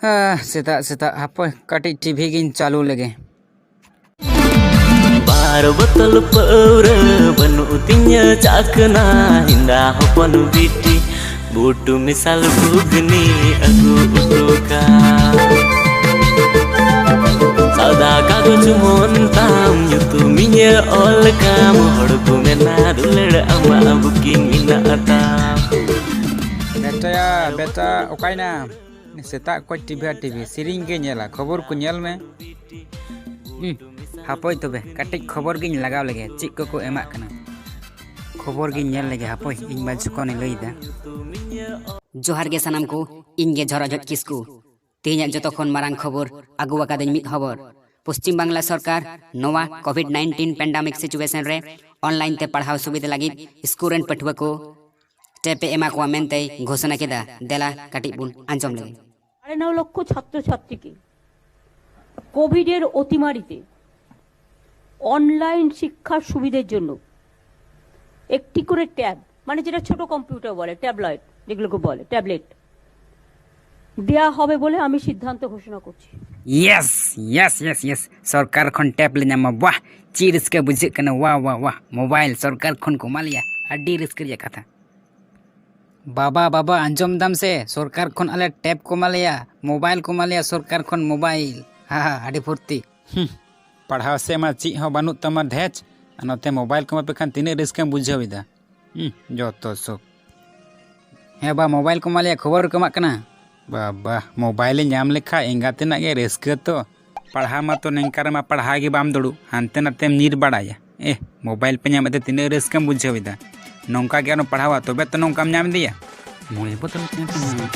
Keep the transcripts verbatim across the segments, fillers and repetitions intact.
ᱦᱮᱸ, ᱥᱮᱛᱟᱜ ᱥᱮᱛᱟᱜ ᱦᱟᱯᱳᱭ ᱠᱟᱹᱴᱤᱡ ᱴᱤᱵᱷᱤ ᱜᱤᱧ ᱪᱟᱹᱞᱩ ᱞᱮᱜᱮ᱾ ᱵᱟᱨ ᱵᱳᱛᱚᱞ ᱯᱟᱹᱣᱨᱟᱹ ᱵᱟᱹᱱᱩᱜ ᱛᱤᱧᱟᱹ ᱪᱟᱠᱷᱱᱟ, ᱦᱤᱸᱫᱟ ᱦᱚᱯᱚᱱ ᱵᱤᱴᱤ, ᱵᱩᱴ ᱢᱮᱥᱟᱞ ᱜᱷᱩᱜᱽᱱᱤ ᱟᱹᱜᱩ ᱩᱴᱩᱠᱟ᱾ ᱥᱟᱫᱟ ᱠᱟᱜᱚᱡᱽ ᱢᱚᱱ ᱛᱟᱢ, ᱧᱩᱛᱩᱢᱤᱧ ᱚᱞ ᱠᱟᱢ, ᱦᱚᱲ ᱠᱚ ᱢᱮᱱᱟ ᱫᱩᱞᱟᱹᱲ ᱟᱢᱟᱜ ᱵᱩᱠᱤᱝ ᱢᱮᱱᱟᱜ ᱛᱟᱢ᱾ ᱵᱮᱴᱟᱭᱟ, ᱵᱮᱴᱟ, ᱚᱠᱟᱭᱱᱟᱢ? ᱥᱮᱛᱟᱜ ᱠᱷᱚᱡ ᱴᱤᱵᱷᱤ ᱟᱨ ᱴᱤᱵᱷᱤ, ᱥᱮᱨᱮᱧ ᱜᱮ ᱧᱮᱞᱟ, ᱠᱷᱚᱵᱚᱨ ᱠᱚ ᱧᱮᱞ ᱢᱮ᱾ ᱦᱩᱸ, ᱦᱟᱯᱳᱭ ᱛᱚᱵᱮ, ᱠᱟᱹᱴᱤᱡ ᱠᱷᱚᱵᱚᱨ ᱜᱤᱧ ᱞᱟᱜᱟᱣ ᱞᱮᱜᱮ, ᱪᱮᱫ ᱠᱚᱠᱚ ᱮᱢᱟᱜ ᱠᱟᱱᱟ᱾ ᱠᱷᱚᱵᱚᱨ ᱜᱤᱧ ᱧᱮᱞ ᱞᱮᱜᱮ, ᱦᱟᱯᱳᱭ, ᱤᱧ ᱵᱟ ᱡᱚᱠᱷᱚᱱᱮ ᱞᱟᱹᱭᱫᱟ᱾ ᱡᱚᱦᱟᱨ ᱜᱮ ᱥᱟᱱᱟᱢ ᱠᱚ, ᱤᱧ ᱜᱮ ᱡᱷᱚᱨᱚ ᱡᱷᱚᱡ ᱠᱤᱥᱠᱩ᱾ ᱛᱮᱦᱮᱧᱟᱜ ᱡᱚᱛᱚ ᱠᱷᱚᱱ ᱢᱟᱨᱟᱝ ᱠᱷᱚᱵᱚᱨ ᱟᱹᱜᱩ ᱟᱠᱟᱫᱟᱹᱧ ᱢᱤᱫ ᱦᱚᱵᱚᱨ᱾ ᱯᱚᱥᱪᱤᱢ ᱵᱟᱝᱞᱟ ᱥᱚᱨᱠᱟᱨ ᱱᱚᱣᱟ ᱠᱳᱵᱷᱤᱰ ᱱᱟᱭᱤᱱᱴᱤᱱ ᱯᱮᱱᱰᱟᱢᱤᱠ ᱥᱤᱪᱩᱭᱮᱥᱚᱱ ᱨᱮ ᱚᱱᱞᱟᱭᱤᱱ ᱛᱮ ᱯᱟᱲᱦᱟᱣ ᱥᱩᱵᱤᱫᱷᱟ ᱞᱟᱹᱜᱤᱫ ᱥᱠᱩᱞ ᱨᱮᱱ ᱯᱟᱹᱴᱷᱩᱣᱟᱹ ᱠᱚ ᱴᱮᱯ ᱮ ᱮᱢᱟ ᱠᱚᱣᱟ ᱢᱮᱱᱛᱮᱭ ᱜᱷᱳᱥᱚᱱᱟ ᱠᱮᱫᱟ᱾ ᱫᱮᱞᱟ ᱠᱟᱹᱴᱤᱡ ᱵᱚᱱ ᱟᱸᱡᱚᱢ ᱞᱮᱜᱮ᱾ সাড়ে ন লক্ষ ছাত্রছাত্রীকে কোভিডের অতিমারিতে অনলাইন শিক্ষার সুবিধের জন্য একটি করে ট্যাব, মানে যেটা ছোট কম্পিউটার বলে, ট্যাবলেট যেগুলোকে বলে, ট্যাবলেট দেয়া হবে বলে আমি সিদ্ধান্ত ঘোষণা করছি। Yes, yes, yes, yes. ᱥᱚᱨᱠᱟᱨ ᱠᱷᱚᱱ ᱴᱮᱵᱽ ᱞᱮ ᱧᱟᱢᱟ᱾ ᱵᱟᱦ, ᱪᱮᱫ ᱨᱟᱹᱥᱠᱟᱹ ᱵᱩᱡᱷᱟᱹᱜ ᱠᱟᱱᱟ᱾ ᱣᱟᱦ, ᱣᱟᱦ, ᱣᱟᱦ, ᱢᱳᱵᱟᱭᱤᱞ ᱥᱚᱨᱠᱟᱨ ᱠᱷᱚᱱ ᱠᱚ ᱮᱢᱟ ᱞᱮᱭᱟ᱾ ᱟᱹᱰᱤ ᱨᱟᱹᱥᱠᱟᱹ ᱨᱮᱭᱟᱜ ᱠᱟᱛᱷᱟ᱾ ᱵᱟᱵᱟ, ᱵᱟᱵᱟ, ᱟᱸᱡᱚᱢ ᱫᱟᱢ ᱥᱮ? ᱥᱚᱨᱠᱟᱨ ᱠᱷᱚᱱ ᱟᱞᱮ ᱴᱮᱵᱽ ᱠᱚ ᱮᱢᱟ ᱞᱮᱭᱟ, ᱢᱳᱵᱟᱭᱤᱞ ᱠᱚ ᱮᱢᱟ ᱞᱮᱭᱟ ᱥᱚᱨᱠᱟᱨ ᱠᱷᱚᱱ, ᱢᱳᱵᱟᱭᱤᱞ᱾ ᱦᱟ, ᱦᱟ, ᱟᱹᱰᱤ ᱯᱷᱩᱨᱛᱤ᱾ ᱦᱩᱸ, ᱯᱟᱲᱦᱟᱣ ᱥᱮᱫ ᱢᱟ ᱪᱮᱫ ᱦᱚᱸ ᱵᱟᱹᱱᱩᱜ ᱛᱟᱢᱟ ᱫᱷᱮᱪ, ᱟᱨ ᱱᱚᱛᱮ ᱢᱳᱵᱟᱭᱤᱞ ᱠᱚ ᱮᱢᱟ ᱯᱮ ᱠᱷᱟᱱ ᱛᱤᱱᱟᱹᱜ ᱨᱟᱹᱥᱠᱟᱹᱢ ᱵᱩᱡᱷᱟᱹᱣ ᱮᱫᱟ᱾ ᱦᱩᱸ, ᱡᱚᱛᱚ ᱥᱚᱵ᱾ ᱦᱮᱸ ᱵᱟ, ᱢᱳᱵᱟᱭᱤᱞ ᱠᱚ ᱮᱢᱟ ᱞᱮᱭᱟ, ᱠᱷᱚᱵᱚᱨ ᱠᱚ ᱮᱢᱟᱜ ᱠᱟᱱᱟ᱾ ᱵᱟᱵᱟ, ᱢᱳᱵᱟᱭᱤᱞ ᱧᱟᱢ ᱞᱮᱠᱷᱟᱡ ᱮᱸᱜᱟᱛ ᱛᱮᱱᱟᱜ ᱜᱮ ᱨᱟᱹᱥᱠᱟᱹ ᱛᱚ᱾ ᱯᱟᱲᱦᱟᱣ ᱢᱟᱛᱚ ᱱᱤᱝᱠᱟ ᱨᱮᱢᱟ ᱯᱟᱲᱦᱟᱣ ᱜᱮ ᱵᱟᱢ ᱫᱩᱲᱩᱵ, ᱦᱟᱱᱛᱮ ᱱᱟᱛᱮᱢ ᱧᱤᱨ ᱵᱟᱲᱟᱭᱟ᱾ ᱮ, ᱢᱳᱵᱟᱭᱤᱞ ᱯᱮ ᱧᱟᱢᱮᱫ ᱛᱮ ᱛᱤᱱᱟᱹᱜ ᱨᱟᱹᱥᱠᱟᱹᱢ ᱵᱩᱡᱷᱟᱹᱣ ᱮᱫᱟ᱾ ᱱᱚᱝᱠᱟ ᱜᱮ ᱟᱨᱚᱢ ᱯᱟᱲᱦᱟᱣᱟ, ᱛᱚᱵᱮ ᱛᱚ ᱱᱚᱝᱠᱟᱢ ᱧᱟᱢ ᱤᱫᱤᱭᱟ᱾ ᱢᱚᱬᱮ ᱵᱳᱛᱚᱞ ᱪᱟ ᱠᱟᱱᱟ᱾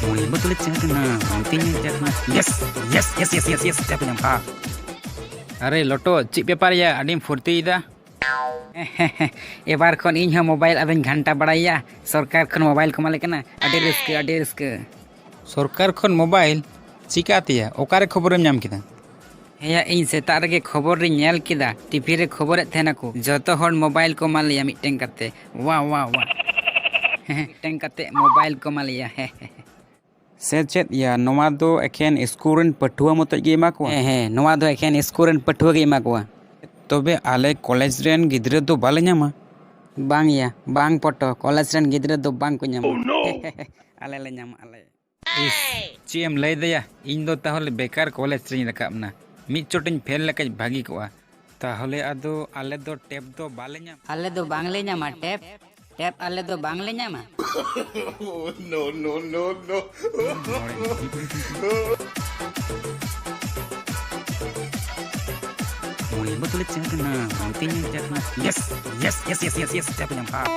ᱢᱚᱬᱮ ᱵᱳᱛᱚᱞ ᱪᱟ ᱠᱟᱱᱟ᱾ ᱚᱱᱛᱮᱧ ᱪᱟ ᱠᱟᱱᱟ᱾ ᱭᱮᱥ, ᱭᱮᱥ, ᱭᱮᱥ, ᱪᱟ ᱠᱚ ᱧᱟᱢ ᱠᱟᱜᱼᱟ᱾ ᱟᱨᱮ ᱞᱚᱴᱚ, ᱪᱮᱫ ᱵᱮᱯᱟᱨ ᱭᱟ? ᱟᱹᱰᱤᱢ ᱯᱷᱩᱨᱛᱤᱭᱮᱫᱟ᱾ ᱮᱵᱟᱨ ᱠᱷᱚᱱ ᱤᱧ ᱦᱚᱸ ᱢᱳᱵᱟᱭᱤᱞ ᱟᱫᱚᱧ ᱜᱷᱟᱱᱴᱟ ᱵᱟᱲᱟᱭᱟ᱾ ᱥᱚᱨᱠᱟᱨ ᱠᱷᱚᱱ ᱢᱳᱵᱟᱭᱤᱞ ᱠᱚ ᱮᱢᱟᱞᱮ ᱠᱟᱱᱟ᱾ ᱟᱹᱰᱤ ᱨᱟᱹᱥᱠᱟᱹ, ᱟᱹᱰᱤ ᱨᱟᱹᱥᱠᱟᱹ᱾ ᱥᱚᱨᱠᱟᱨ ᱠᱷᱚᱱ ᱢᱳᱵᱟᱭᱤᱞ? ᱪᱤᱠᱟᱹᱛᱮᱭᱟ? ᱚᱠᱟᱨᱮ ᱠᱷᱚᱵᱚᱨᱮᱢ ᱧᱟᱢ ᱠᱮᱫᱟ? ᱦᱮᱸᱭᱟ, ᱤᱧ ᱥᱮᱛᱟᱜ ᱨᱮᱜᱮ ᱠᱷᱚᱵᱚᱨ ᱨᱤᱧ ᱧᱮᱞ ᱠᱮᱫᱟ, ᱴᱤᱵᱷᱤ ᱨᱮ ᱠᱷᱚᱵᱚᱨᱮᱫ ᱛᱟᱦᱮᱱᱟᱠᱚ, ᱡᱚᱛᱚ ᱦᱚᱲ ᱢᱳᱵᱟᱭᱤᱞ ᱠᱚ ᱮᱢᱟ ᱞᱮᱭᱟ ᱢᱤᱫᱴᱮᱱ ᱠᱟᱛᱮ᱾ ᱣᱟ, ᱣᱟ, ᱣᱟ᱾ ᱢᱤᱫᱴᱮᱱ ᱠᱟᱛᱮ ᱢᱳᱵᱟᱭᱤᱞ ᱠᱚ ᱮᱢᱟ ᱞᱮᱭᱟ᱾ ᱥᱮ ᱪᱮᱫ ᱭᱟ, ᱱᱚᱣᱟ ᱫᱚ ᱮᱠᱷᱮᱱ ᱥᱠᱩᱞ ᱨᱮᱱ ᱯᱟᱹᱴᱷᱩᱣᱟᱹ ᱢᱚᱛᱚᱡ ᱜᱮ ᱮᱢᱟ ᱠᱚᱣᱟ? ᱦᱮᱸ, ᱦᱮᱸ, ᱱᱚᱣᱟ ᱫᱚ ᱮᱠᱷᱮᱱ ᱥᱠᱩᱞ ᱨᱮᱱ ᱯᱟᱹᱴᱷᱩᱣᱟᱹ ᱜᱮ ᱮᱢᱟ ᱠᱚᱣᱟ᱾ ᱛᱚᱵᱮ ᱟᱞᱮ ᱠᱚᱞᱮᱡᱽ ᱨᱮᱱ ᱜᱤᱫᱽᱨᱟᱹ ᱫᱚ ᱵᱟᱞᱮ ᱧᱟᱢᱟ? ᱵᱟᱝ ᱭᱟ, ᱵᱟᱝ ᱯᱚᱴᱚ, ᱠᱚᱞᱮᱡᱽ ᱨᱮᱱ ᱜᱤᱫᱽᱨᱟᱹ ᱫᱚ ᱵᱟᱝ ᱠᱚ ᱧᱟᱢᱟ᱾ ᱟᱞᱮ ᱞᱮ ᱧᱟᱢᱟ, ᱟᱞᱮ᱾ ᱤᱥ, ᱪᱮᱫ ᱮᱢ ᱞᱟᱹᱭ ᱫᱟᱭᱟ? ᱤᱧ ᱫᱚ ᱛᱟᱦᱚᱞᱮ ᱵᱮᱠᱟᱨ ᱠᱚᱞᱮᱡᱽ ᱨᱤᱧ ᱨᱟᱠᱟᱵ ᱮᱱᱟ᱾ ᱢᱤᱫ ᱪᱚᱴᱤᱧ ᱯᱷᱮᱞ ᱞᱮᱠᱷᱟᱡ ᱵᱷᱟᱹᱜᱤ ᱠᱚᱜᱼᱟ᱾ ᱛᱟᱦᱚᱞᱮ ᱟᱫᱚ ᱟᱞᱮ ᱫᱚ ᱴᱮᱯ ᱫᱚ ᱵᱟᱞᱮ ᱧᱟᱢᱟ? ᱟᱞᱮ ᱫᱚ ᱵᱟᱝᱞᱮ ᱧᱟᱢᱟ ᱴᱮᱯ᱾ ᱴᱮᱯ ᱟᱞᱮ ᱫᱚ ᱵᱟᱝᱞᱮ ᱧᱟᱢᱟ᱾ No, no, no, no. ᱢᱚᱬᱮ ᱵᱚᱛᱚᱞᱮ ᱪᱟ ᱠᱟᱱᱟ, ᱢᱤᱛᱟᱹᱧ ᱪᱟ ᱠᱟᱱᱟ᱾ Yes, yes, yes, yes, yes, yes, ᱪᱟ ᱠᱚ ᱧᱟᱢ ᱠᱟᱜᱼᱟ᱾